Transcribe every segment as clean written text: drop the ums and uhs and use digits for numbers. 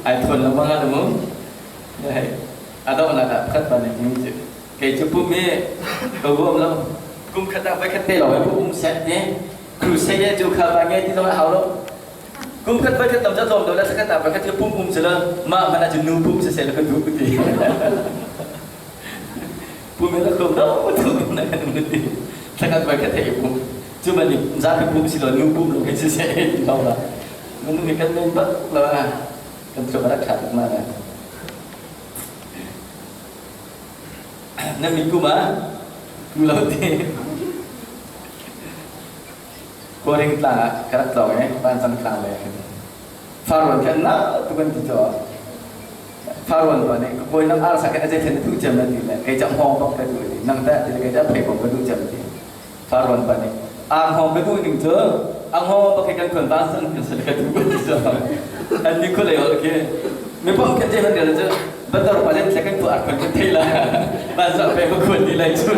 Ai thawn lengmang ah mu. A donghnak ah pakhat pa nih hin cu kei cu pum hi ka huam lo. Kum khat ah voikhat te lawng hi pum um seh ti. Crusade cu kha pa nge ti zong a hau lo. Kum khat voikhat tam ca tlawm do le thakhat ah voikhat cu pum um si lo mah hmanh ah cun nu pum siseh la ka duh ti. Pum hi la khom do tu na kan um ti. Thakhat voikhat he pum. Cu man nih zapi pum si lo nu pum lo khi siseh ti lo la. Minung hi kan men bak lo ah kan tluk a rak ṭha tuk ma na. Na mi kum ah ku lo ti. Kawring tlang ah ka rak tlawng i vancang tlang lei ah khin Farwan khan na tu kan ti cu Farwan pa nih ka kawi nang arsa khin a zei then na duh cem na ti le kei cu hngawng bak ka duh ti nang teh ti le kei cu a phei bak ka duh cem ti Farwan pa nih a hngawng ka duh ning cu a hngawng bak hi kan khuan vancang kan sal ka duh ti cu an ni khulei hol khi mi pom khin zei han rel cu bator pa len kan tu ar khuan kan thei la vancang pe ka khuan ti lai cu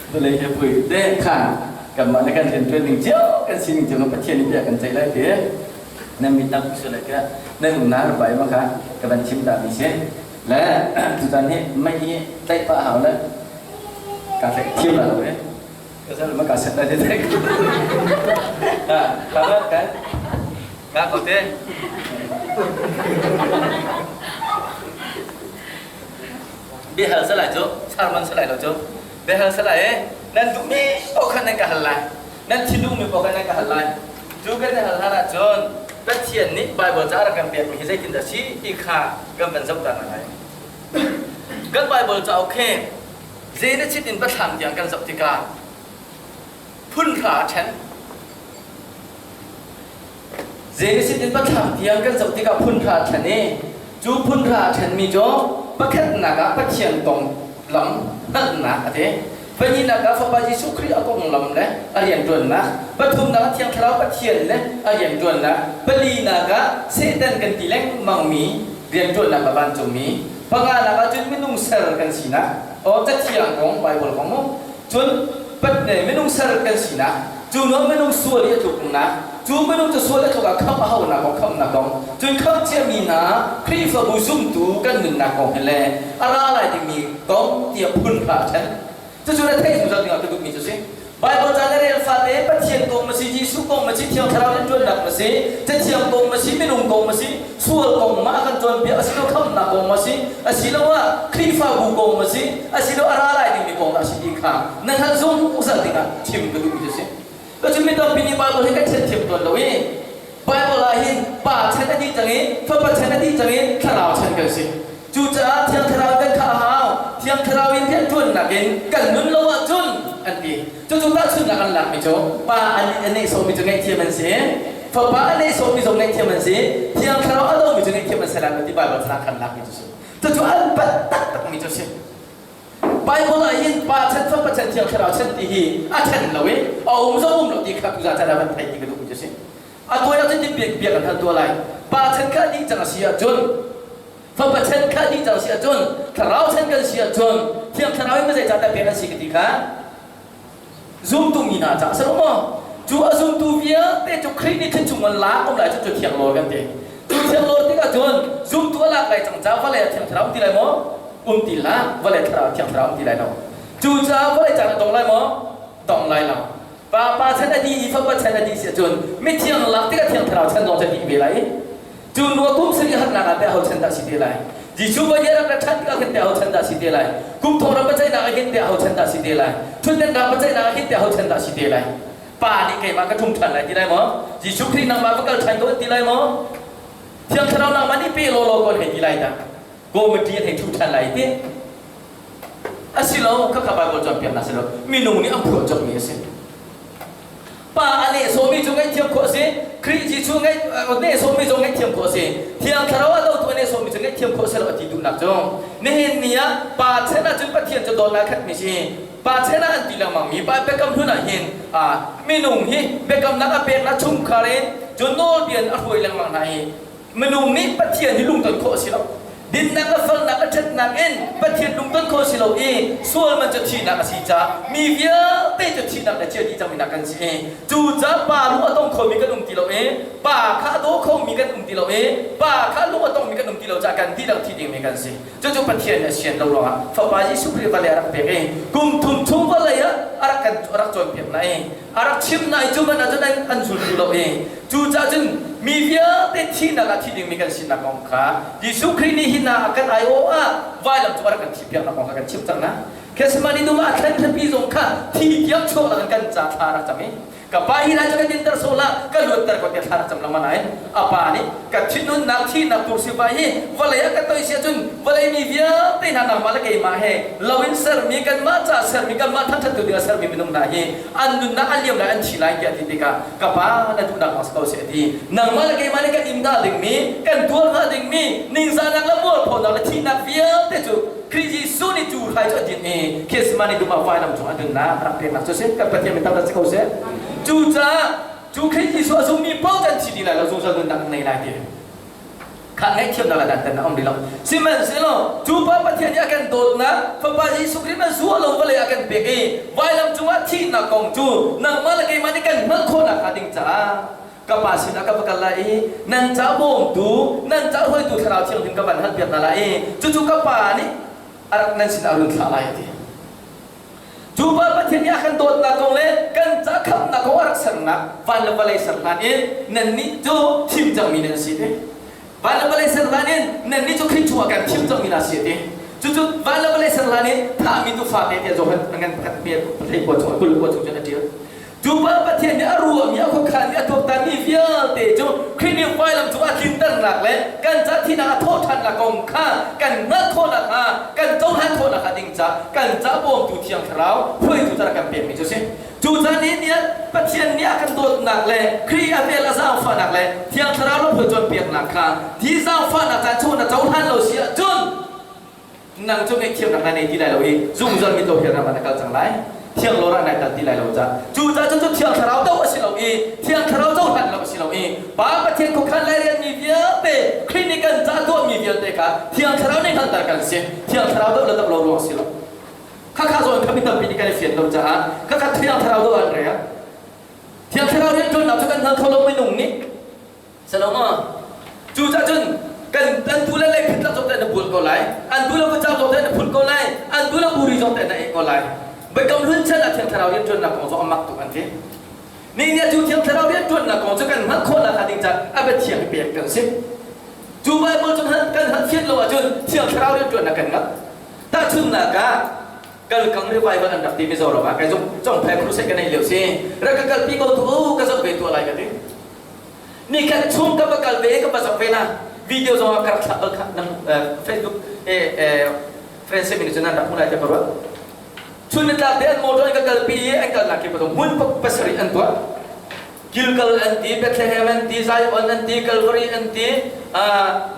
Vawlei he pui te khan kanmah le kan rianṭuan ning cio kan sining cio kan Pathian nih bia kan ceih lai ti nan mit tam su lai tiah nan umnak bai ma kha ka van chim ta mi si le tutan hi mei hi tlaih pah hau le ka tlaih thiam la lo e ka sal ma ka set lai te ha ka ka ka ko te Biahal salai cu sermon salai lo cu biahal salai e nan duhmi paoh khan nan ka hal lai nan thinlungmi paoh khan nan ka hal lai cu kan i hal hlan ahcun Pathian nih Bible ca a rak kan pekmi hi zeitindah a si ti kha kan van zoh ta hna lai kan Bible cauk hi Genesis in Biathlam tiang kan zoh tikah phun hra a ṭhen Genesis in Biathlam tiang kan zoh tikah phun hra a ṭhen i cu phun hra a ṭhenmi cu pakhatnak ah Pathian konglam hngalhnak a ti. Pahnihnak ah Fapa Jesuh Khrih a konglam le a rianṭuannak. Pathumnak ah Thiang Thlarau Pathian le a rianṭuannak. Palinak ah Satan kan ti lengmangmi rianṭuannak a vancungmi. Panganak ah cun minung ser kan sinak. Aw Cathiang kong Bible kong mu. Cun minung ser kan sinak, cu nawn minung sual i a tluknak, cu minung cu sual a tluk ah khamh a haunak kong, khamhnak kong, cun khamh ciami hna Khrihfabu zumtu kan nunnak kong he le a ra lai dingmi kong tiah phun hra a ṭhen. Cucu na theih zungzal dingah ka duhmi cu si. Bible ca na rel fate Pathian kong ma si, Jesuh kong ma si, Thiang Thlarau rianṭuannak ma si, Cathiang kong ma si, minung kong ma si, sual kong ma a kan cawnpiak asilo khamhnak kong ma si, asiloah Khrihfabu kong ma si, asilo a ra lai dingmi kong dah a si ti kha na hngalh zungzal dingah chim ka duhmi cu si. Cun mi tampi nih Bible hi kan ṭhen tawn lo i Bible ah hin Pa chan a dih cang i Fapa chan a dih cang i Thlarau chan kan si. Cucaah Thiang Thlarau kan khah a hau. Thiang Thlarau in rianṭuannak in kan nun lo ahcun an ti. Cucu tahchunhnak an lakmi cu Pa a nehsawhmi cu ngaihthiam an si, Fapa a nehsawhmi zong ngaihthiam an si, Thiang Thlarau a domi cu ngaihthiam an si lai ti Bible caah kan lakmi cu si. Cucu an palh taktakmi cu si. Bible ah hin Pa chan, Fapa chan, Thiang Thlarau chan ti hi a ṭhen lo i a um zong um lo ti kha tuzaan caan ah van theih ti ka duhmi cu si. A tuan ah cun bia bia kan hal tuah lai. Pa chan kha dih cang a si ahcun Fapa chan kha dih cang a si ahcun Thlarau chan kan si ahcun Thiang Thlarau hi zeicah dah pek an si ka ti kha zumtu mi hna caah a si lo maw? Cu a zumtu vialte cu Khrih nih thil chung an lak um lai cu cu thiang lawl kan ti. Cu thiang lawl tikah cun zumtu a lak lai cang caah vawlei ah Thiang Thlarau um ti lai maw? Um ti hlah. Vawlei thlarau Thiang Thlarau um ti lai lo. Cucaah vawlei caan a dong lai maw? Dong lai lo. Pa pa chan a dih i fapa chan a dih si ahcun mithiang lak tikah Thiang Thlarau chan zong cu a dih ve lai i cu nu kum sarih harnak ah teh aho chan dah si te lai? Jesuh voi nih a rak ra ṭhan tikah khin teh aho chan dah si te lai? Kum thong ram biaceihnak ah hin teh aho chan dah si te lai? Ṭhutdan ram biaceihnak ah hin teh aho chan dah si te lai? Pa nih keimah ka ṭhum ṭhan lai ti lai maw? Jesuh Khrih nangmah va kal ṭhan ko an ti lai maw? Thiang Thlarau nangmah nih pe law law ko an hei ti lai dah. Committee an hei ṭhu ṭhan lai ti. Asilo, khakha Bible cawnpiaknak si lo. Minung nih an phuah cawkmi a si. Pa a nehsawhmi cu ngaihthiam khawh a si. Khrih Jesuh nehsawhmi zong ngaihthiam khawh a si. Thiang Thlarau a dotu a nehsawhmi cu ngaihthiam khawh a si lo a ti duhnak cu. Nihin ni ah Pa chan ahcun Pathian cu dawtnak khatmi si. Pa chan ah an ti lengmangmi Pa biakam hlun ah hin minung hi biakamnak a peknak chungkhar in cun nawlbia in a hruai lengmang hna i minung nih Pathian hi lungton khawh a si lo. Dinnak le felnak le ṭhatnak in Pathian lungton kho si lo i sual man cu thihnak a si caah mi vialte cu thihnak le chia dih cangmi hna kan si i cucaah pa lung a tong khomi kan um ti lo i pa kha a daw khomi kan um ti lo i pa kha lung a tongmi kan um ti lo caah kan dihlak thi dingmi kan si. Cucu Pathian nih a sian lo ruangah Fapa Jesuh Khrih vawlei a rak pek i kum thum chung vawlei ah a rak kan a rak cawnpiak hna i a rak chim hna i cu man ahcun an zul duh lo i cucaah cun mi vialte thihnak ah thi dingmi kan sinak kong kha Jesuh Khrih nih hi hna a kan aiawh ah vailam cung a rak kan thihpiaknak kong kha kan chimh cang hna. Gethsemane dum ah a thlen hranpi zong kha thi tiang chuak lakin kan ca thla a rak cam i Ka pa hi lai cu kan dinter sawh hlah, ka luatter ko tiah thla rak cam lengmang nain a pa nih ka thinhunnak thihnak tur sifai hi vawlei ah ka toi si ahcun vawlei mi vialte hna nangmah le keimah he lo in sermi kanmah ca sermi kanmah thangṭhattu ding ah sermi minung hna hi an nunnak a liam lai an thi lai tiah a ti tikah ka pa na duhnak bang si ko seh a ti. Nangmah le keimah nih kan in hnga dingmi kan tuar hnga dingmi ningzahnak le mualphonak le thihnak vialte cu Khrih Jesuh nih cu hrai cu a din i Gethsemane dum ah vailam cung a nunnak rak peknak cu si. Kan Pathian min thangṭhat si ko seh. Cucaah cu Khrih Jesuh a zummi paoh kan thi ti lai lo zungzal nunnak an ngei lai ti. Kha ngaihthiamnak le dantatnak a um rih lo. Sihmanhsehlaw cu Pa Pathian nih a kan dawtnak Fapa Jesuh Khrih man zuah lo vawlei a kan pek i vailam cungah thihnak kong cu nangmah le keimah nih kan hngalh khawhnak hnga ding caah ka pa sinah ka va kal lai i nan ca bawmtu nan ca hruaitu thlarau thianghlim ka van halpiak hna lai i cucu ka pa nih a rak nan sinah a run thlah lai a ti. Cu pa Pathian nih a kan dawtnak kong le kan ca khamhnak kong a rak sernak van le vawlei ser hlan in nannih cu thim cangmi nan si te. Van le vawlei ser hlan in nannih cu Khrih chungah kan thim cangmi na si a ti. Cucu van le vawlei ser hlan in thahmi tufa te tiah Johan ngan pakhat hlei kua chung 20 kua chung cun a ṭial. Cu pa Pathian nih a ruahmi, a khuakhanmi, a tuaktanmi vialte cu Khrih nih vailam cung a tlinternak le kan ca thihnak a thawhṭhannak kong kha kan hngalh khawh nakhnga, kan cohlan khawh nakhnga ding ca kan ca bawmtu Thiang Thlarau hruaitu ca rak kan pekmi cu a si. Cu caan i nih Pathian nih a kan dawtnak le Khrih a vel a zaangfahnak le Thiang Thlarau lamhruai cawnpiaknak kha hi zaangfahnak caan chung na cohlan lo si ahcun nang cu ngaihthiamnak na nei ti lai lo i zungzal mi to ram ah na kal cang lai thiang lawr ah nai tal ti lai lo ca cu ca cu thiang thlarau do a si lo i thiang thlarau cohlan lo a si lo i pa pathian khuakhan lai rian mi vialte Khrih nih kan ca tuah mi vialte kha thiang thlarau nih hngalhter kan si thiang thlarau do le do lo ruang si lo khakha zawn kha mi tampi nih kan i fian lo caah khakha thiang thlarau do an rel thiang thlarau rian ṭuannak cu kan hngal kho lo minung nih Saloma. Cucaah cun kan an tu le lei phit lak zong te na bual ko lai. An tu le vacang zong te na phun ko lai. An tu le buri zong te na eh ko lai. Biakam hlun chan ah Thiang Thlarau rianṭuannak kong zong a mak tuk an ti. Ni nih cu Thiang Thlarau rianṭuannak kong cu kan hngalh khawh nakhnga ding caah a biathiang hi pek kan si. Cu Bible cu kan hngalh fian lo ahcun Thiang Thlarau rianṭuannak kan ngah. Tahchunhnak ah kalkang revival an rak ti Mizoram ah kai zong congphai crusade ka nei lio si. Rak ka kalpi ko tu ka zoh ve tuah lai ka ti. Nikhat chung ka va kal ve ka va zoh ve na video zong ah ka rak thlah bal kha nang Facebook friend semi cun nan rak hmu lai tiah ka ruah. Chun nitlak te an motor in ka kalpi i an kalnak kip ah hmun pasarih an tuah. Gilgal an ti, Bethlehem an ti, Zion an ti, Calvary an ti,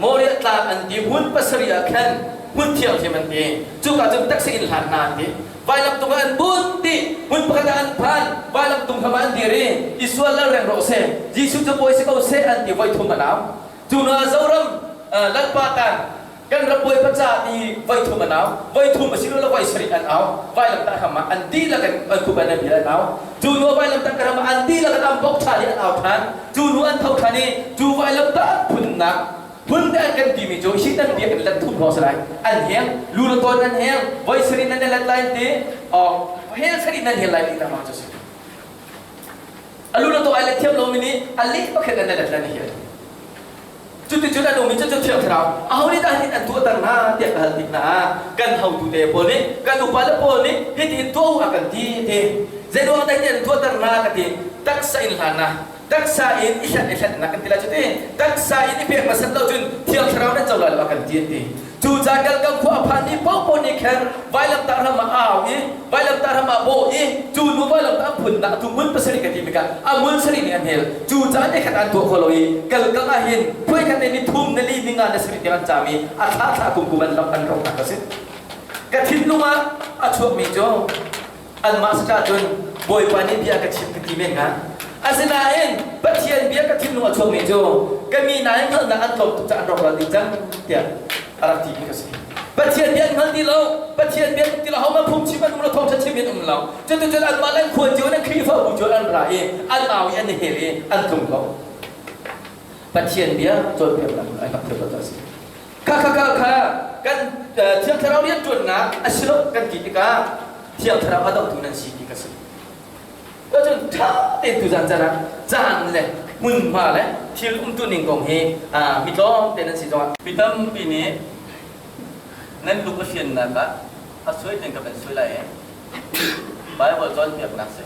Moriah tlang an ti, hmun pasarih ah khan hmun thianghlim an ti. Cuka cun taxi in hlan hna an ti. Vailamtung ah an bunh dih. Hmun pakhat ah an phan. Vailamtung hram ah an dir i Israel lal reng rawh seh, Jesuh cu bawi si ko seh an ti voi thum an au. Cu hnu ah Zoram Lalpa tan kan ram bawipa ca ti voi thum an au. Voi thum a si lo voi sarih an au. Vailamtah hram ah an dihlak in an khup an bia an au. Cu hnu ah vailamtah ka ram ah an dihlak in an bok ṭhan i an au ṭhan. Cu hnu an tho ṭhan i cu vailamtah an phunnak Phun te an kan timi cu hi nan biakinn let thum lawng si lai. An heng, lu le tawn nan heng, voi sarih nan i let lai ti, hel sarih nan hel lai ti lengmang cu si. A lu le taw ai let thiam lomi nih a leh pakhat an i let lai na hel. Cuticun an ummi cu cu Thiang Thlarau aho nih dah hin an tuahter hna tiah ka hal tik hna ah kan hotu te pawl nih kan upa le pawl nih hitin tuah u a kan ti ti. Zeiruang dah hitin an tuahter hna ka ti taksa in hlan na taksa in i hlat i hlatnak kan ti lai cu ti taksa in i pek hmasat lo cun thiang thlarau nan co lai lo a kan ti an ti cu ca kalkam khua a phan mi paohpaoh nih khan vailamtah ram ah au i vailamtah ram ah bawh i cu nu vailamtah an phunnak tu mun pasarih ka ti mi ka a mun sarih nih an hel cu ca ne khat an tuah kho lo i kalkam ah hin phuai khat ni thum na li ni nga na sarih tiang an cam i a thla thla kum kum an lam an rong nak a si ka thinlung ah a chuak mi cu Anmah sakah cun Bawipa nih bia ka chim ka ti men hnga. Asinain Pathian bia ka thinlung a chuakmi cu ka mi nain hngalhnak an tlawm tuk caah an rawkral dih cang tiah. A rak ti mi ka si. Pathian bia an hngal ti lo. Pathian bia an ti lo. Hohmanh phungchim an um lo, thawngṭha chim an um lo. Cuticun anmah le an khua cio in an Khrihfabu cio an ra i an au i an i hel i an tlung ko. Pathian bia cawnpiaknak ai hngal thiam lo caah a si. Kha kha kha kha kan Thiang Thlarau rianṭuannak a si lo kan ti tikah Thiang Thlarau a dohtu nan si ti ka si. Cun ṭha tein tuzan caan ah caan le hmunhma le thil umtu ning kong hi mi tlawmte nan si zongah mi tampi nih nan lung a fiannak ah a suai ding ka van suai lai i Bible cawnpiaknak si.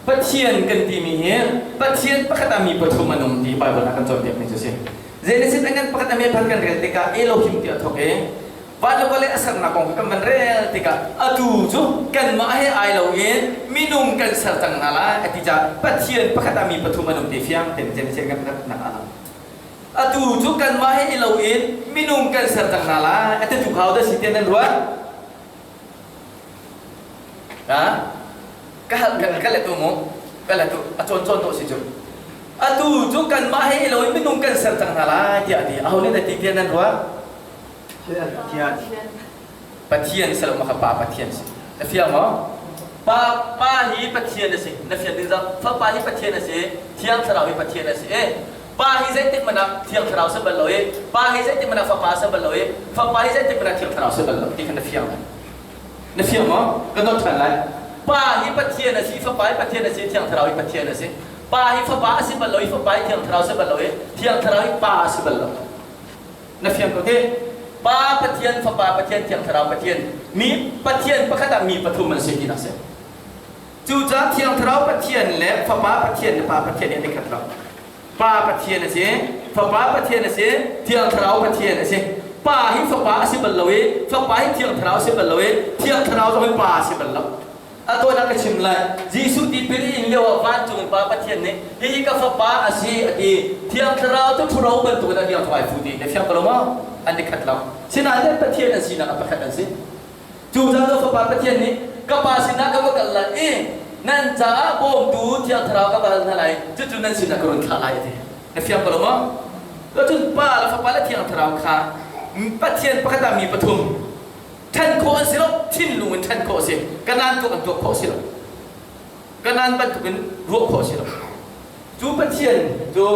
Pathian kan timi hi Pathian pakhat ah mi pathum an um ti Bible ah kan cawnpiakmi cu a si. Genesis a ngan pakhat a me phan kan rel tikah Elohim ti a thawk i van le vawlei a sernak kong kha kan van rel tikah atu cu kanmah he ai loin minung kan ser cang hna lai a ti caah Pathian pakhat ah mi pathum an um ti fiang tein Genesis ngan pakhatnak ah a lang. Atu cu kanmah he i loin minung kan ser cang hna lai a ti tu kha dah si tiah nan ruah? Ha? Ka hal ka ka let mu ka let a cawn cawn to si cu. Atu cu kanmah he i lo in minung kan ser cang hna lai tiah a ti. Aho nih dah ti tiah nan ruah? Pathian. Pathian si lo ma kha pa Pathian si. Na fiang maw? Pa pa hi Pathian a si. Na fian ding zang. Fapa hi Pathian a si. Thiang Thlarau hi Pathian a si. Eh, Pa hi zeitik hmanh ah Thiang Thlarau si bal lo i Pa hi zeitik hmanh ah Fapa si bal lo i Fapa hi zeitik hmanh ah Thiang Thlarau si bal lo ti kha na fiang lai. Na fiang maw? Ka dot ṭhan lai. Pa hi Pathian a si, Fapa hi Pathian a si, Thiang Thlarau hi Pathian a si. Pa hi Fapa a si bal lo i Fapa hi Thiang Thlarau si bal lo i Thiang Thlarau hi Pa a si bal lo. Na fiang ko ti? Pa Pathian, Fapa Pathian, Thiang Thlarau Pathian. Mi Pathian pakhat ah mi pathum an si tinak si. Cucaah Thiang Thlarau Pathian le Fapa Pathian le Pa Pathian hi an i khat lo. Pa Pathian a si, Fapa Pathian a si, Thiang Thlarau Pathian a si. Pa hi Fapa a si bal lo i Fapa hi Thiang Thlarau a si bal lo i Thiang Thlarau zong hi Pa a si bal lo. A tawinak ka chim lai. Jesuh tipil a in lio ah vancung in Pa Pathian nih hihi ka Fapa a si a ti. Thiang Thlarau cu ṭhuro bantukin a liang thawai fu ti. Na fiang ko lo maw? An i khat lo. Sinain Pathian an sinak ah pakhat an si. Cucaah cu Fapa Pathian nih ka Pa sinah ka va kal lai i nan caah bawmtu Thiang Thlarau ka va hal hna lai, cucu nan sinah ka run thlah lai a ti. Na fiang ko lo maw? Cun Pa le Fapa le Thiang Thlarau kha Pathian pakhat ah mi pathum ṭhen khawh an si lo, thinlung in ṭhen khawh a si. Kanaan tuak an tuak khawh a si lo. Kanaan bantukin ruah khawh a si lo. Cu Pathian cu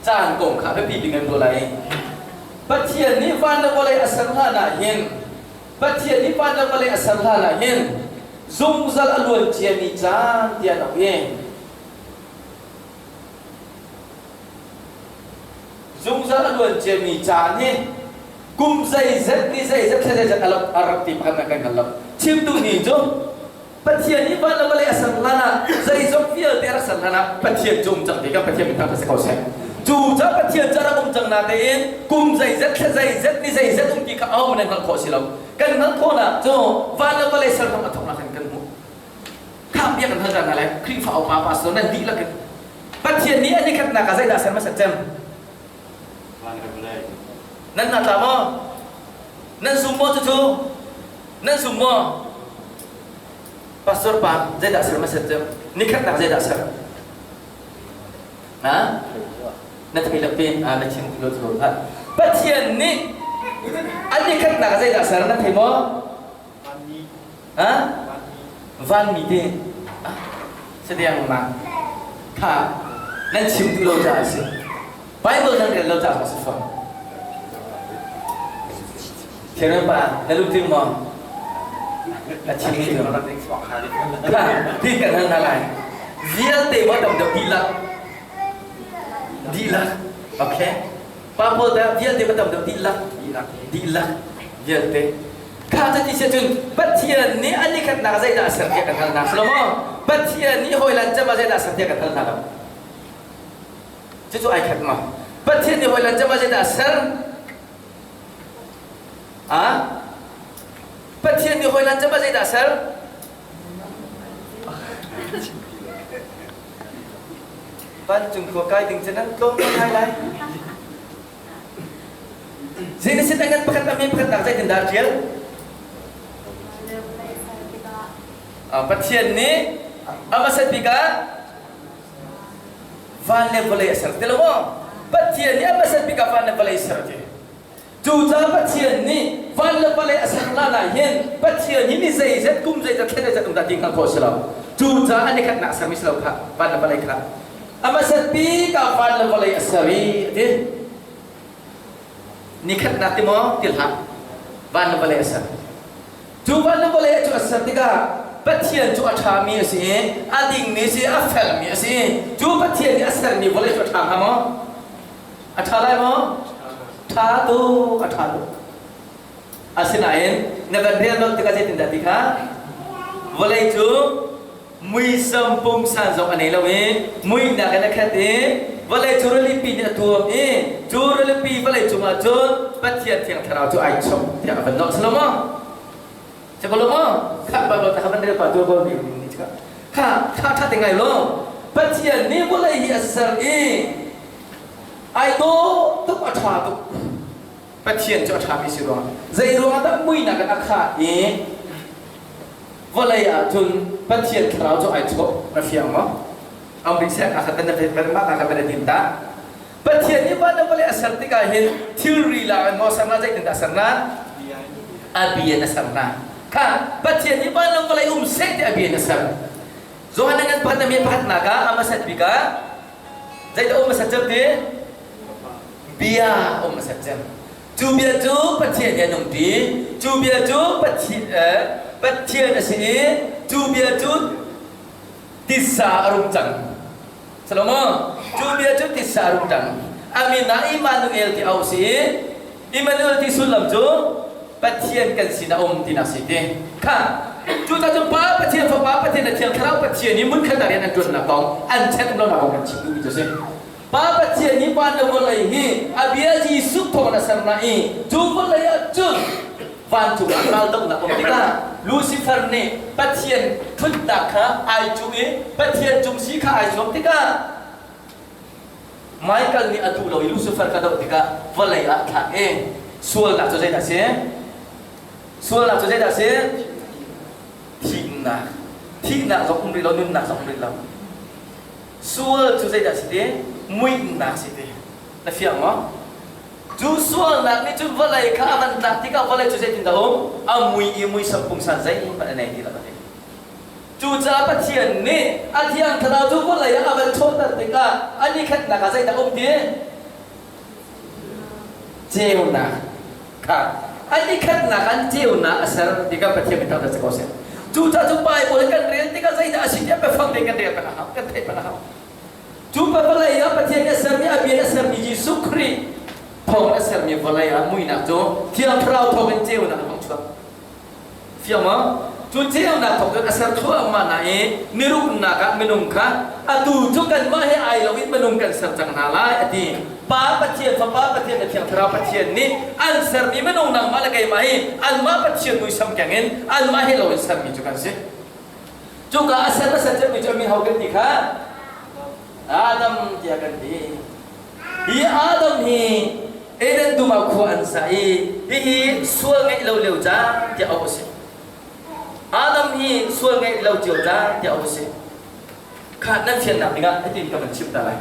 Caan kong kha biapi bik an ruah lai. Pathian nih van le vawlei a ser hlan ah hin Pathian nih van le vawlei a ser hlan ah hin zungzal a luan ciami caan tiah an auh i zungzal a luan ciami caan hi kum zeizat ni zeizat thla zeizat a rak ti pakhat kan hngal lo. Chim duhmi cu Pathian nih van le vawlei a ser hlan ah zeizong vialte a rak ser hlan ah Pathian cu um cang ti kan Pathian min thangṭhat si ko seh. Cu ca Pathian cu a rak um cang natein kum zeizat thla zeizat ni zeizat um ti kha aho nan hngalh khawh si lo. Kan hngalh khawhnak cu van le vawlei ser hram a thawknak in kan hmuh. Kha bia kan hal hna lai Khrihfa upa pastor nan dihlak in Pathian nih a nikhatnak ah zeidah ser hmasat cem? Van le vawlei. Nan hna tla maw? Nan zum maw cucu? Nan zum maw? Pastor pa zeidah ser hmasat cu? Nikhatnak zeidah ser? Ha? Na thei lo te na chim lo cu hlah. Pathian nih a nikhatnak zeidah ser na thei maw? Ha? Vanmi te. Sadiang ma. Kha nan chim duh lo caah a si. Bible nan rel lo caah a si fawn. Thian pa, na lungtling maw? A chimmi cu. Kha, ti kan hal hna lai. Vialte maw tam deuh dihlak? Dihlak. Okay. Pa pawl dah vialte maw tam deuh dihlak? Dihlak. Vialte. Kha cu ti si cun Pathian nih a nikhatnak zeidah a ser tiah kan hal hna. Si lo maw? Pathian nih hawilan cem ah zeidah a ser tiah kan hal hna lo. Cucu ai khat ma? Pathian nih hawilan cem ah zeidah a ser? Ah? Pathian nih hawilan cem ah zeidah a ser? Vancung khua kai ding cu nan tlawm ngai lai. Genesis a ngan pakhat a mi pakhat nak zeitindah a ṭial? Pathian nih a hmasat bik ah. Van le vawlei a ser ti lo maw? Pathian nih a hmasat bik ah van le vawlei ser ti. Cucaah Pathian nih van le vawlei a ser hlan ah hin Pathian hi ni zeizat kum zeizat thla zeizat um dah ti hngalh khawh a si lo. Cucaah a nikhatnak a sermi si lo kha van le vawlei kha. A hmasat bik ah van le vawlei a ser i a ti. Nikhatnak ti maw ti hlah. Van le vawlei a ser. Cu van le vawlei cu a ser tikah Pathian cu a ṭhami a si i a dingmi a si i a felmi a si. Cu Pathian nih a sermi vawlei cu a ṭha hnga maw? A ṭha lai maw? Ṭha tuk, a ṭha tuk. Asinain na van rel nolh tikah zeitindah ti kha? Vawlei cu muisam pungsan zong a nei lo i muihnak in a khat i vawlei cu rilipi nih a tuam i cu rilipi vawlei cungah cun Pathian Thiang Thlarau cu ai chok tiah a van nolh. Si lo maw? Si ko lo maw? Khah Bible ta kha van rel pa tu ko mi ni kha kha kha tha te ngai lo. Pathian nih vawlei hi a ser i ai dawh tuk a ṭha tuk. Pathian cu a ṭhami si ruangah zei ruangah dah muihnak in a khah i vawlei ah cun Pathian thlarau cu ai chawh na fiang maw? Amri seh a khat na mah ka khat na din ta. Pathian nih van le vawlei a ser tikah hin thilri la in maw ser na zeitin dah ser na? A bia na ser na. Kha Pathian nih van le vawlei um seh ti a bia na ser. Johan ngan pakhat na mi pakhatnak ah a hmasat bik ah zeidah um hmasat cem ti? Bia um hmasat cem. Cu bia cu Pathian he an umṭi. Cu bia cu Pathian a si i cu bia cu titsa a rum cang. Salomo, cu bia cu titsa a rum cang. A min ah Immanuel ti a si i Immanuel ti sullam cu Pathian kan sin a um tinak si ti. Kha cucaah cun Pa Pathian, Fapa Pathian le Thiang Thlarau Pathian i hmunkhat ah rian an ṭuannak kong, an ṭhen um lonak kong kan chim duhmi cu a si. Pa Pathian nih van le vawlei hi a bia Jesuh thawng in a ser hna i cu vawlei ah cun vancung ah raldohnak um tikah Lucifer nih Pathian ṭhutnak kha ai cuh i Pathian cung si kha ai zuam tikah Michael nih a duh lo i Lucifer kha doh tikah vawlei ah thlak i sualnak cu zeidah a si? Sualnak cu zeidah a si? Thihnak. Thihnak zong um rih lo, nunnak zong um rih lo. Sual cu zeidah si ti? Muihnak si ti. Na fiang maw? Cu sualnak nih cun vawlei kha a van tlak tikah vawlei cu zeitindah um? A mui i muisam pungsan zeihmanh a nei ti lo a ti. Cucaah Pathian nih a Thiang Thlarau cu vawlei ah a van chawhter tikah a nikhatnak ah zeidah um ti? Ceunak kha a nikhatnak an ceunak a ser tikah Pathian min thangṭhat si ko seh. Cucaah cu Bible kan rel tikah zeidah a si tiah biafang tein kan rel peng a hau, kan theih peng a hau. Cu vawlei ah Pathian nih a sermi a bia a sermi Jesuh Khrih thawng a sermi vawlei ah muihnak cu Thiang Thlarau thawng in ceunak a hung chuak. Fiang maw? Cu ceunak thawk cun a ser thluahmah hna i niruknak ah minung kha atu cu kanmah he ai lo in minung kan ser cang hna lai a ti. Pa Pathian, Fapa Pathian le Thiang Thlarau Pathian nih an sermi minung nangmah le keimah hi anmah Pathian muisam keng in anmah he lo in sermi cu kan si. Cuka a ser a ser cemmi cu a min ho kan ti kha? Adam tiah kan ti. Hi Adam hi Eden dum ah khua an sa i hihi sual ngeih lo lio caan tiah auh a si. Adam hi sual ngeih lo cio caan tiah auh a si. Kha nan fiannak dingah hitin ka van chimh ta lai.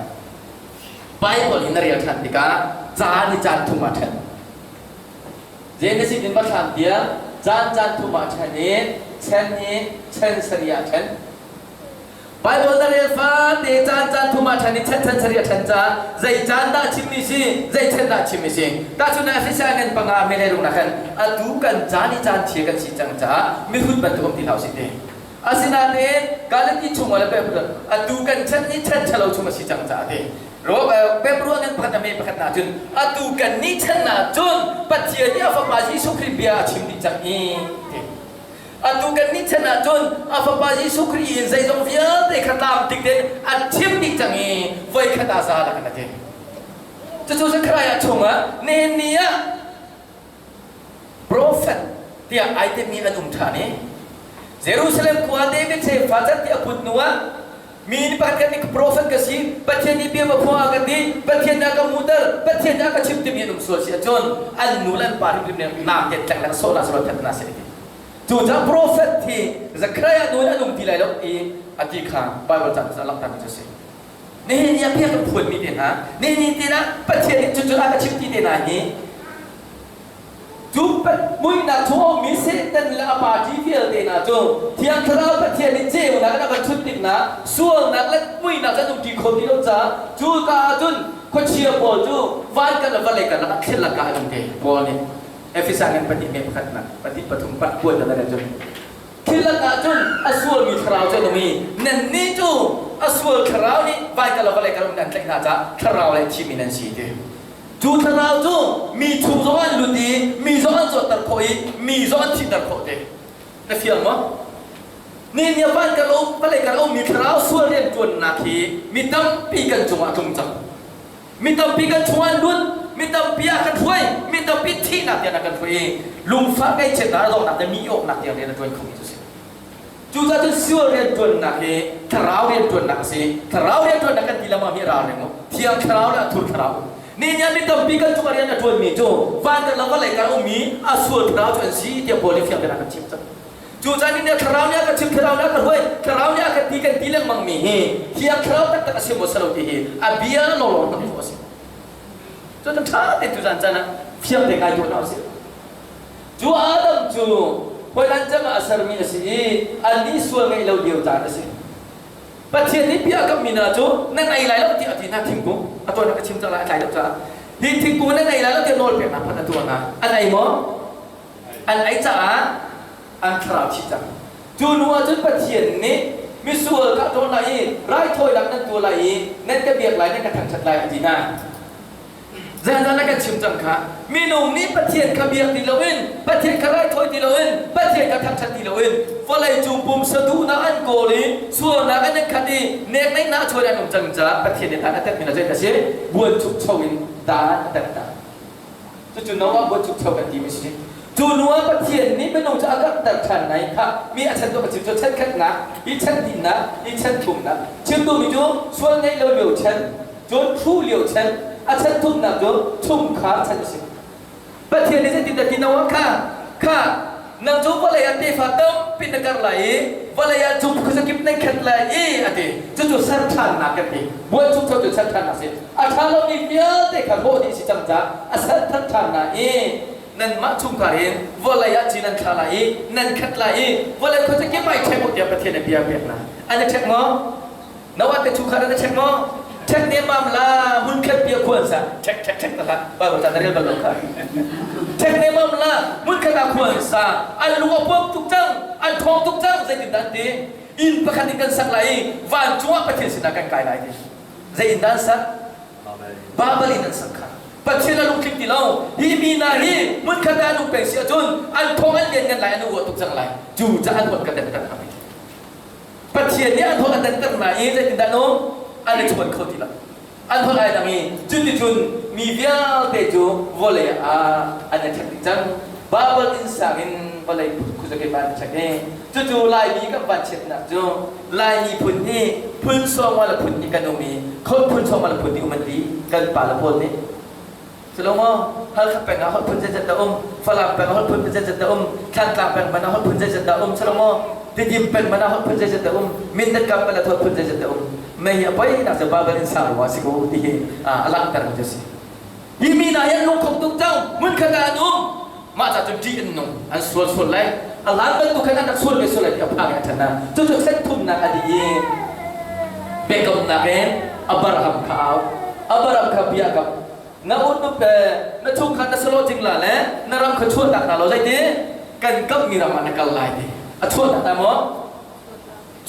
Bible hi na rel ṭhan tikah caan hi caan thum ah ṭhen. Genesis in Bathlam tiang caan caan thum ah ṭhen i chen hi chen sarih ah ṭhen. Baibal na rel fate caan caan thum ah ṭhen i chan chan sarih a ṭhen caah zei caan dah chimmi si, zei chan dah chimmi si. Tahchunhnak Efesa ngan panga mele rung nak khan atu kan caan i caan chia kan si cang caah mihrut bantuk um ti hlah usih ti. Asinain Galati chung le atu kan chan i chan ṭhalo chung a si cang caah ti. Pepruah ngan pakhat na me pakhat na cun atu kan ni chan na cun Pathian nih a fapa Jesuh Khrih bia a chim dih cang i ti. Atu kan nih chan ahcun a fapa Jesuh Khrih in zeizong vialte kha tlamtling tein a chim dih cang i voikhat ah za la kan a ti. Cucu Zechariah chungah nihin ni ah prophet tiah ai timi an um ṭhan i Jerusalem khua David sefa can ti a put hnu ah mi nih pakhat kan nih prophet ka si Pathian nih bia va phuang a kan ti Pathian nih a ka hmuhter Pathian nih a ka chimh timi an um sual si ahcun an nu le an pa hrimhrim nih naam te tleng le sawh na sawh that na si ti. Cucaah prophet hi Zechariah nu in an um ti lai lo i a ti kha Bible ca a langhtermi cu a si. Nihin ni ah bia kan phuanmi te hna, nihin ni te ah Pathian nih cucu a ka chimh ti te hna hi cu muihnak chung a ummi Satan le a party vialte hna cu Thiang Thlarau Pathian nih ceunak in a kan chut tiknak sualnak le muihnak cu an umṭi kho ti lo caah cu ka ah cun khuachia pawl cu van kan le vawlei kan lakah thil lakah an um te. Paul nih Efesa ngan pahnih me pakhatnak pahnih pathum pat kuan na cun thil lakah cun a sualmi thlarau cu an um i nannih cu a sual thlarau nih vai kan le vawlei kan um an tlaih hna caah thlarau le thimi nan si ti. Cu thlarau cu mi chung zong an lut i mi zong an zawtter khawh i mi zong an thihter khawh te. Na fiang maw? Ni nia van kan um, vawlei kan ummi thlarau sual rianṭuannak hi mi tampi kan cungah a tlung cang. Mi tampi kan chungah an lut, mi tampi ah kan hruai, mi tampi thihnak tiang a kan hruai i lungfah ngaihchiatnak a donghnak le mi awknak tiang rian a ṭuan khomi cu a si. Cucaah cun sual rianṭuannak hi thlarau rianṭuannak a si. Thlarau rianṭuannak kan ti lengmang mi ral ring u. Thiang thlarau le a thur thlarau. Nihin mi tampi kan cungah rian a ṭuanmi cu van kan lo vawlei kan ummi a sual thlarau cu an si tiah Paul nih fiang tein a kan chimh cang. Cucaah nihin thlarau nih a kan chimh, thlarau nih a kan hruai, thlarau nih a kan ti kan ti lengmang mi hi thiang thlarau taktak a si maw si lo ti hi a bia lawlaw hngalh khawh a si. Cucu ṭha tein tuzan caan ah fiang te ngai tuah hna usih. Cu Adam cu hawilan cem ah a sermi a si i annih sual ngeih lo lio caan a si. Pathian nih bia a kammi hna cu nan ei lai lo tiah a ti hna thingkung a tuan ka chim cang lai a tlai lo caah hi thingkung nan ei lai lo tiah nawl peknak hmanh a tuah hna. An ei maw? An ei caah an thlarau thi cang. Cu hnu ah cun Pathian nih misual kha a ṭawl lai i raithawinak nan tuah lai i nan ka biak lai nan ka thangṭhat lai a ti hna. Zeizah na kan chim cang kha? Minung nih Pathian kha biak ti loin, Pathian kha raithawi ti loin, Pathian kha thangṭhat ti loin vawlei cung pumsa duhnak an kawl i sualnak an khat i nekneihnak chuan an um cang caah Pathian nih dan a tetmi na zei a si? Buanchukcho in dan a tet hna. Cucu Noah buanchukcho kan timi si. Cu hnu ah Pathian nih minung cu a karhter ṭhan lai kha mi a chan tu ka chim cu chan khatnak, hi chan hnihnak, hi chan thumnak. Chim duhmi cu sual ngeih lo lio chan, Cun hruh lio chan a chan thumnak cu chungkhar chan a si. Pathian nih zeitindah ti Noah kha kha nang cu vawlei ah tefa tampi na kar lai i vawlei ah cu khuazakip nan khat lai i a ti. Cucu ser ṭhannak kan ti. Buanchukcho cu ser ṭhannak a si. A ṭha lomi vialte kha hlawh dih si cang caah a ser ṭhan ṭhan na i nanmah chungkhar in vawlei ah ci nan thla lai i nan khat lai i vawlei khuazakip ah i ṭhek u tiah Pathian nih bia a pek hna. An i ṭhek maw? Noah te chungkhar na check maw? Check ne mam la mun khat bia khuan sa check check check ta Bible ta na rel bal lo kha. Check ne mam la mun khat a khuan sa an lung a puam tuk cang an thong tuk cang zeitin dah an ti inn pakhat in kan sak lai i vancung ah Pathian sinah kan kai lai ti zei in dah an sak Babel in an sak kha Pathian a lungtling ti lo hi mi hna hi hmun khat ah an um peng si ahcun an thong an lian ngan lai an uah tuk cang lai cu ca an huat ka den tak Pathian nih an holh a danter hna i zeitindah an um? An i chawn kho ti lo. An holh ai dang i cuticun mi vialte cu vawlei ah an i ṭhek dih cang. Babel innsang in vawlei khuazakip ah an i ṭhek i cucu Laimi kan vanchiatnak cu Laimi phun hi phun sawmnga le phun hnih kan um i phun sawmnga le phun hnih um an ti kan pale pawl nih. Culo maw Halkha peng ah holh phun zeizat dah um, Falam peng ah holh phun zeizat dah um, Thlantlang peng hmanh ah holh phun zeizat dah um, culo maw Tidim peng hmanh ah holh phun zeizat dah um, Mindat kam hmanh ah holh phun zeizat dah um. Mei hi a poi nak cu Babel inn sang ruangah si ko ti hi a langhter mi cu a si. Hi mi hna hi an lungkhong tuk cang, hmunkhat ah an um. Mah ca cun ṭih an nung, an sual sual lai. A hlan bantuk khan an rak sual ve sual lai ti a phang i a ṭhan hna. Cucu thlenthumnak a dih i biakamnak in Abraham kha a auh. Abraham kha bia a kam. Na unnu pe na chungkhat na salo cing la le na ram kha chuahtak hna law zeiti kan kammi ram ah na kal lai ti. A chuahtak hna maw?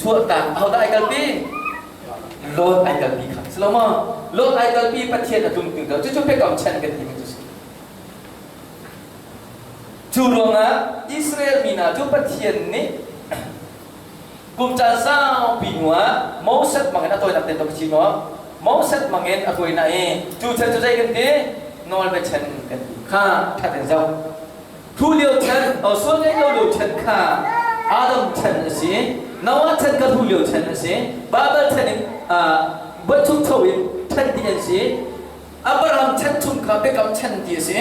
Chuahtak. Ahodah ai kalpi? Lot ai kalpi kha. Si lo maw? Lot ai kalpi Pathian a tlung ti cucu biakam chan kan timi cu si. Cu ruangah Israel mi hna cu Pathian nih kum caan saupi hnuah Moses hmangin a tawinak te tuk si maw? Moses hmangin a hruai hna i cu chan cu zei kan ti? Nawlbia chan kan ti kha ṭhat in zoh. Thu lio chan, sual ngeih lo lio chan kha Adam chan a si. Noah chan kha thu lio chan a si. Babel chan in buanchukcho in chan ti an si. Abraham chan chung kha biakam chan ti a si.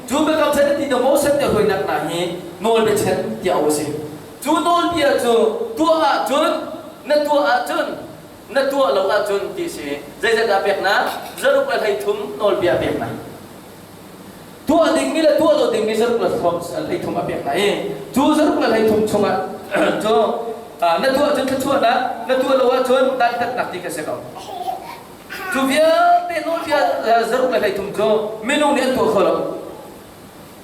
Cu biakam chan ti na Moses nih hruainak hna hi nawlbia chan tiah a si. Cu nawlbia cu tuah ahcun na tuah ahcun Na tuah lo ahcun ti si. Zeizat dah peknak? Zaruk le 13 nawlbia peknak. Tuah dingmi le tuah lo dingmi zaruk le 13 a pek hna i cu zaruk le 13 chungah cu na tuah cun thluachuahnak, na tuah lo ahcun dantatnak ti kha si ko. Cu vialte nawlbia zaruk le 13 cu minung nih an tuah kho lo.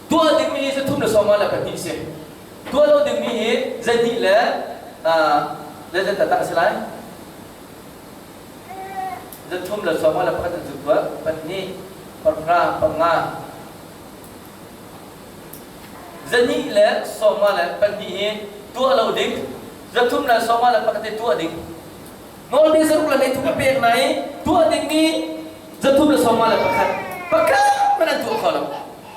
Tuah dingmi hi 324 si. Tuah lo dingmi hi zeihnih le zeizat dah a si lai? 321 an zuk tuah. Pahnih, pahra, panga. 222 hi tuah lo ding. 391 hi tuah ding. Nawlbia 63 a pek na i tuah dingmi 351. Pakhat hmanh an tuah kho lo.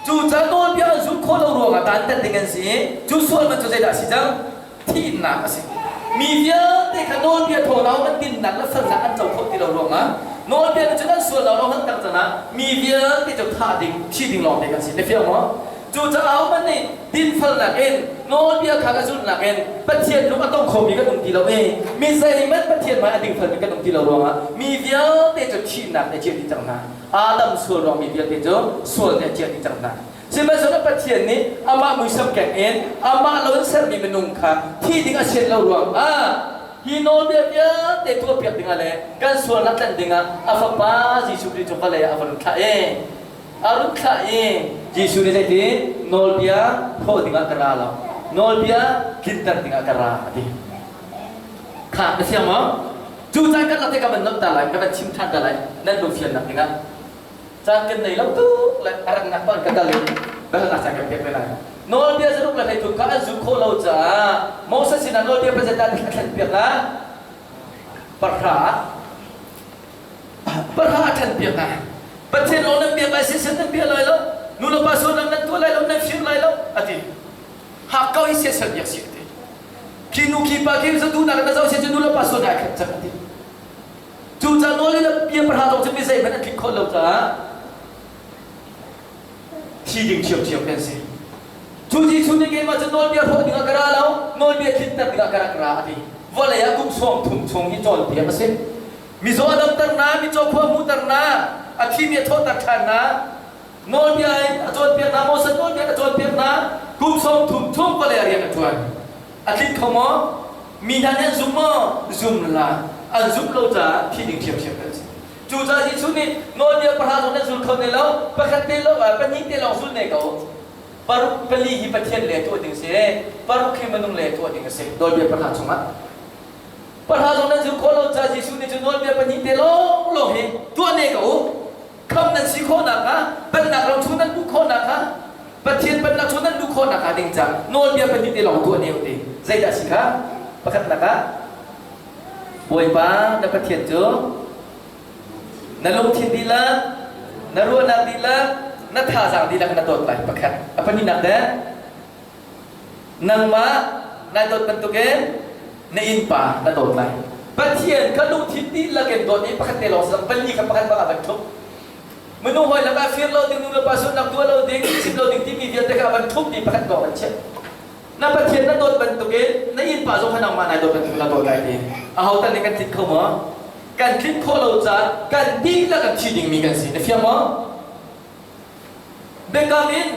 Cu ca nawlbia an zulh khawh lo ruangah dantat ding an si i cu sual man cu zeidah a si cang? Thihnak a si. Mi vialte kha nawlbia thawngah an dinnak le felnak an co khawh ti lo ruangah nawlbia nih cun an sual lo an tak canah mi vialte cu thah ding, thi ding lawngte kan si. Na fiang maw? Cucaah ahohmanh nih dinfelnak in nawlbia kha ka zulhnak in Pathian lung a tong khomi kan um ti lo i mi zeihmanh Pathian hmai a dingfelmi kan um ti lo ruangah mi vialte cu thihnak nih a ciah dih cang hna. Adam sual ruang mi vialte cu sual nih a ciah dih cang hna. Sihmanhsehlaw Pathian nih amah muisam keng in amah lo in sermi minung kha thi ding a sian lo ruangah hi nawlbia vialte tuahpiak dingah le kan sualnak tlanh dingah a Fapa Jesuh Khrih cu vawlei ah a va run thlah i a run thlah i Jesuh nih zeitin nawlbia thawh dingah ka ra lo, nawlbia tlinter dingah ka ra, a ti. Kha na fiang maw? Cu caan kan lak te ka van nomh ta lai, ka van chim ṭhan ta lai nan lungfiannak dingah. Caan kan nei lo tuk le a rannak pa ka kal i biahalnak caan kan pek ve lai. Nawlbia 63 kha an zulh khawh lo caah Moses sinah nawlbia pazet ah a thlen piak hna. Pahra pahra a thlen piak hna. Pathian lawng nan biak lai, siasal nan bia lai lo, nu le pa sualnak nan tuah lai lo, nan fir lai lo, a ti. Hakkau hi siasal biak si a ti. Khi nu khi pa khi duhnak na zoh si cu nu le pa sualnak ai khat cang a ti. Cucaah nawl in bia pahra zong cu mi zeihmanh an tling khawh lo caah thi ding ṭhiamṭhiam kan si. Cu Jesuh nih keimah cu nawlbia hrawh dingah ka ra lo, nawlbia tlinter dingah ka rak ra a ti. Vawlei ah kum 30 chung hi cawnpiak a si. Mizaw a damter na, micaw khua hmuhter na, a thimi a thawhter ṭhan na, nawlbia in a cawnpiak na, Moses nawlbia in a cawnpiak na, kum 30 chung vawlei ah rian a ṭuan. A tlinh kho maw? Mi hna nih an zum maw? Zum la. An zumh lo caah thi ding ṭhiamṭhiam kan si. Cucaah Jesuh nih nawlbia pahra zong nan zul kho ne lo, pakhat te lo, pahnih te lawng zul ne ko. Paruk pali hi Pathian le tuah ding si, paruk hi minung le tuah ding a si. Nawlbia pahra chungah. Pahra zong nan zul khawh lo caah Jesuh nih cu nawlbia pahnih te lawng lawng hi tuah ne ko u. Khamh nan si khawh nakhnga, pennak ram chung nan luh khawh nakhnga, Pathian pennak chung nan luh khawh nakhnga ding ca nawlbia pahnih te lawng tuah ne u ti. Zeidah si kha? Pakhatnak ah, Bawipa na Pathian cu na lungthin dihlak, na ruahnak dihlak, na thazaang dihlak na dawt lai. Pakhat. A pahnihnak deh, nangmah nai dawt bantukin na innpa na dawt lai. Pathian kha lungthin dihlak in dawt i pakhat te lawng si pali kha pakhat bang ah van ṭhumh. Minung hawi lakah fir lo ding, nu le pa sualnak tuah lo ding, chim lo ding timi vialte kha van ṭhumh i pakhat lawng an chiah. Na Pathian na dawt bantukin na innpa zong kha nangmah nai dawt bantukin na dawt lai ti. Aho tal nih kan tlinh kho maw? Kan tlinh khawh lo caah kan dihlak kan thi dingmi kan si. Na fiang maw? Biakam in.